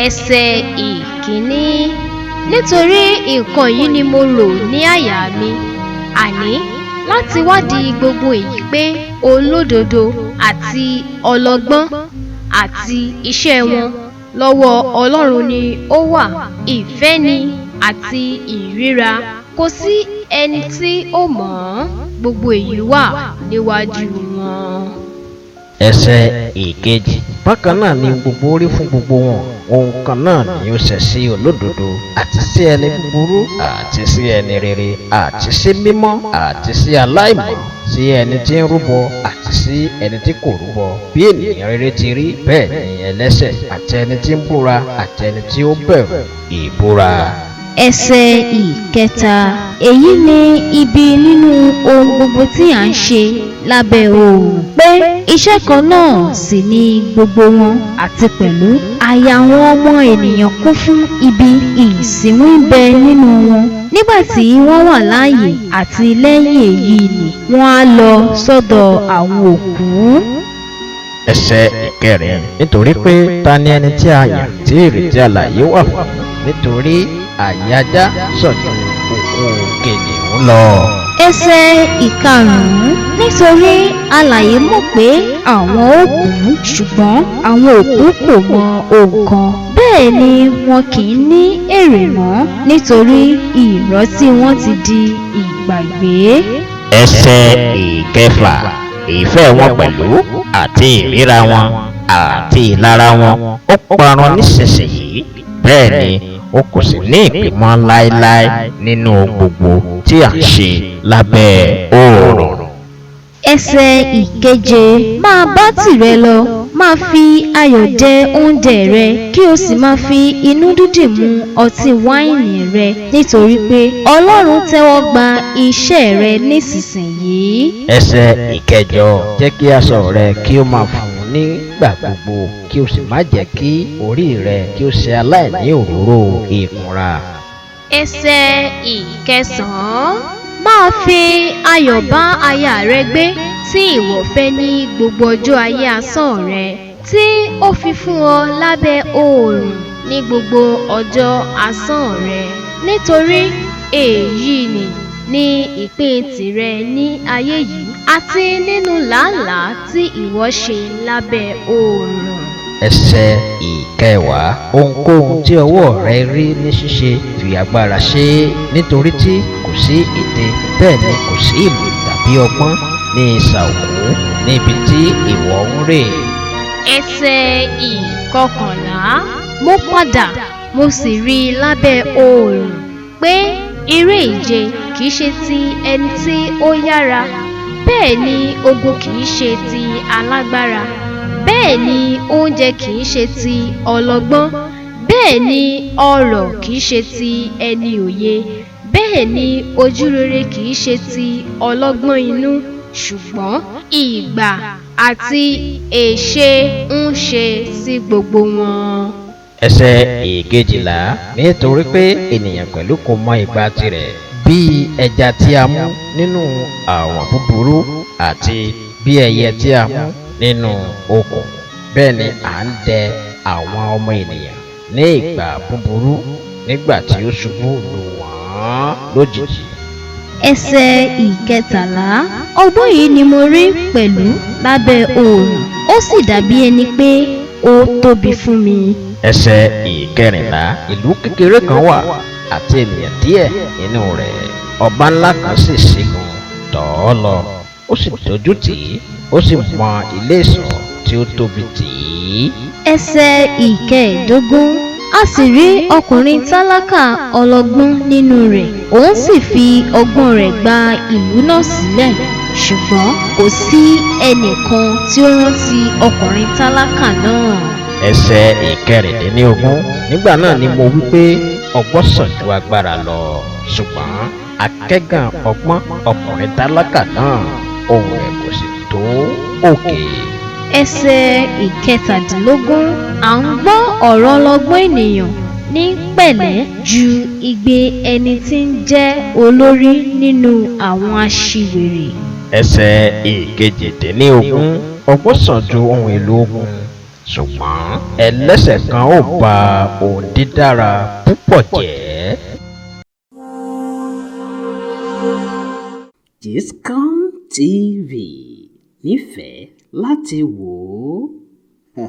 Ẹsẹ̀ ìkíní. Nítorí nǹkan yìí ni mo rò ní àyà mi, àní láti wádìí gbogbo èyí pé olódodo àti ọlọ́gbọ́n àti iṣẹ́ wọn lọ́wọ́ Ọlọ́run ni ó wà, ìfẹ́ ni àti ìríra, kò sí ẹni tí ó mọ̀ ọ́n, gbogbo èyí wà níwájú wọn. Ẹsẹ̀ ìkejì. Bákan náà ni gbogbo rí fún gbogbo wọn. Ohun kan náà ni ó ṣẹ̀ sí olódodo àti sí ẹni búburú àti sí ẹni rere àti sí mímọ́ àti sí aláìmọ́, sí ẹni tí ń rúbọ àti sí ẹni tí kò rúbọ. Bí ènìyàn rere ti rí, bẹ́ẹ̀ ni ẹlẹ́ṣẹ̀, àti ẹni tí ń búra àti ẹni tí ó bẹ̀rù ìbúra. Ẹsẹ̀ ìkẹta. Èyí ni ibi nínú ohun gbogbo tí à ń ṣe lábẹ́ oòrùn, pé iṣẹ́ kan náà sì ni gbogbo wọn, àti pẹ̀lú àyà àwọn ọmọ ènìyàn kún fún ibi, ìsínwín ń bẹ nínú wọn nígbà tí wọ́n wà láàyè, àti lẹ́yìn èyí ni wọ́n á lọ sọ́dọ̀ àwọn òkú. Ẹsẹ̀ ìkẹrin. Nítorí pé ta ni ẹni tí a yàn tí ìrètí alààyè wà fún? Nítorí àyà ajá sàn ju okó kìnìún lọ. Ẹsẹ̀ ìkarùn-ún. Nítorí alààyè mọ̀ pé àwọn ó kú, ṣùgbọ́n àwọn òkú kò mọ ohun kan, bẹ́ẹ̀ ni wọn kì í ní èrè mọ́, nítorí ìrántí wọn ti di ìgbàgbé. Ẹsẹ̀ ìkẹfà. Ìfẹ́ wọn pẹ̀lú àti ìríra wọn àti ìlara wọn ó parun nísinsìnyí, bẹ́ẹ̀ ni ó kò sì ní ìpín mọ́ láéláé nínú gbogbo tí à ń ṣe lábẹ́ oòrùn. Ẹsẹ̀ ìkeje. Máa bá tìrẹ lọ, máa fi ayọ̀ jẹ oúnjẹ rẹ, kí o sì máa fi inú dídùn mu ọtí wáìnì rẹ, nítorí pé Ọlọ́run tẹ́wọ́ gba iṣẹ́ rẹ nísinsìnyí. Ẹsẹ̀ ìkẹjọ. Jẹ́ kí aṣọ rẹ kí ó máa fún nígbà gbogbo, kí o sì má jẹ́ kí orí rẹ kí ó ṣe aláìní òróró ìkunra. Ẹsẹ̀ ìkẹsàn-án. Máa fi ayọ̀ bá aya rẹ gbé tí ìwọ fẹ́ ní gbogbo ọjọ́ ayé asán rẹ, tí ó fi fún ọ lábẹ́ oòrùn ní gbogbo ọjọ́ asán rẹ. Nítorí èyí ni ìpín tìrẹ ní ayé yìí, àti nínú làálàá tí ìwọ ṣe lábẹ́ oòrùn. Ẹsẹ̀ ìkẹwàá. Ohunkóhun tí ọwọ́ rẹ rí ní ṣíṣe, fi agbára ṣe é, nítorí tí kò sí ète, bẹ́ẹ̀ ni kò sí ìmọ̀ tàbí ọgbọ́n ní isà òkú níbi tí ìwọ ń rè. Ẹsẹ̀ ìkọkànlá. Mo padà, mo sì rí i lábẹ́ oòrùn pé eré ìje kìí ṣe ti ẹni tí ó yára, bẹ́ẹ̀ ni ogun kìí ṣe ti alágbára, bẹ́ẹ̀ ni oúnjẹ kìí ṣe ti ọlọ́gbọ́n, bẹ́ẹ̀ ni ọrọ̀ kìí ṣe ti ẹni òye, bẹ́ẹ̀ ni ojúrere kìí ṣe ti ọlọ́gbọ́n inú, ṣùgbọ́n ìgbà àti èṣe ń ṣe sí gbogbo wọn. Ẹsẹ̀ ìkejìlá. Nítorí pé ènìyàn pẹ̀lú kò mọ ìgbà tirẹ̀, bí ẹja tí a mú nínú àwọ̀n búburú àti bí ẹyẹ tí a mú nínú okùn, bẹ́ẹ̀ ni à ń dẹ àwọn ọmọ ènìyàn ní ìgbà búburú nígbà tí ó ṣubú lù wọ́n lójijì. Ẹsẹ̀ ìkẹtàlá. Ọgbọ́n yìí ni mo rí pẹ̀lú lábẹ́ oòrùn, ó sì dàbí ẹni pé ó tóbi fún mi. Ẹsẹ̀ ìkẹrìnlá. Ìlú kékeré kan wà àti ènìyàn díẹ̀ nínú rẹ̀. Ọba ńlá kan sì ṣígun tọ̀ ọ́ lọ, ó sì dojú tì í, ó sì mọ ilé ìṣọ́ tí ó tóbi tì í. Ẹsẹ̀ ìkẹẹ̀dógún. A sì rí ọkùnrin tálákà ọlọ́gbọ́n nínú rẹ̀, òun sì fi ọgbọ́n rẹ̀ gba ìlú náà sílẹ̀, ṣùgbọ́n kò sí ẹnìkan tí ó rántí ọkùnrin tálákà náà. Ẹsẹ̀ ìkẹrìndínlógún. Nígbà náà ni mo wí pé ọgbọ́n sàn ju agbára lọ, ṣùgbọ́n akẹ́gàn ọgbọ́n ọkùnrin tálákà náà, ohùn rẹ̀ kò sì tó òkè. Ẹsẹ̀ ìkẹtàdínlógún. À ń gbọ́ ọ̀rọ̀ ọlọ́gbọ́n ènìyàn ní pẹ̀lẹ́ ju igbe ẹni tí ń jẹ́ olórí nínú àwọn aṣiwèrè. Ẹsẹ̀ ìkejìdínlógún. Ọgbọ́n sàn ju ohun èlò ogun, Ṣùgbọ́n ẹlẹ́ṣẹ̀ kan ó ba ohun dídára púpọ̀ jẹ́. Gistcom TV nífẹ̀ẹ́ láti wò ó.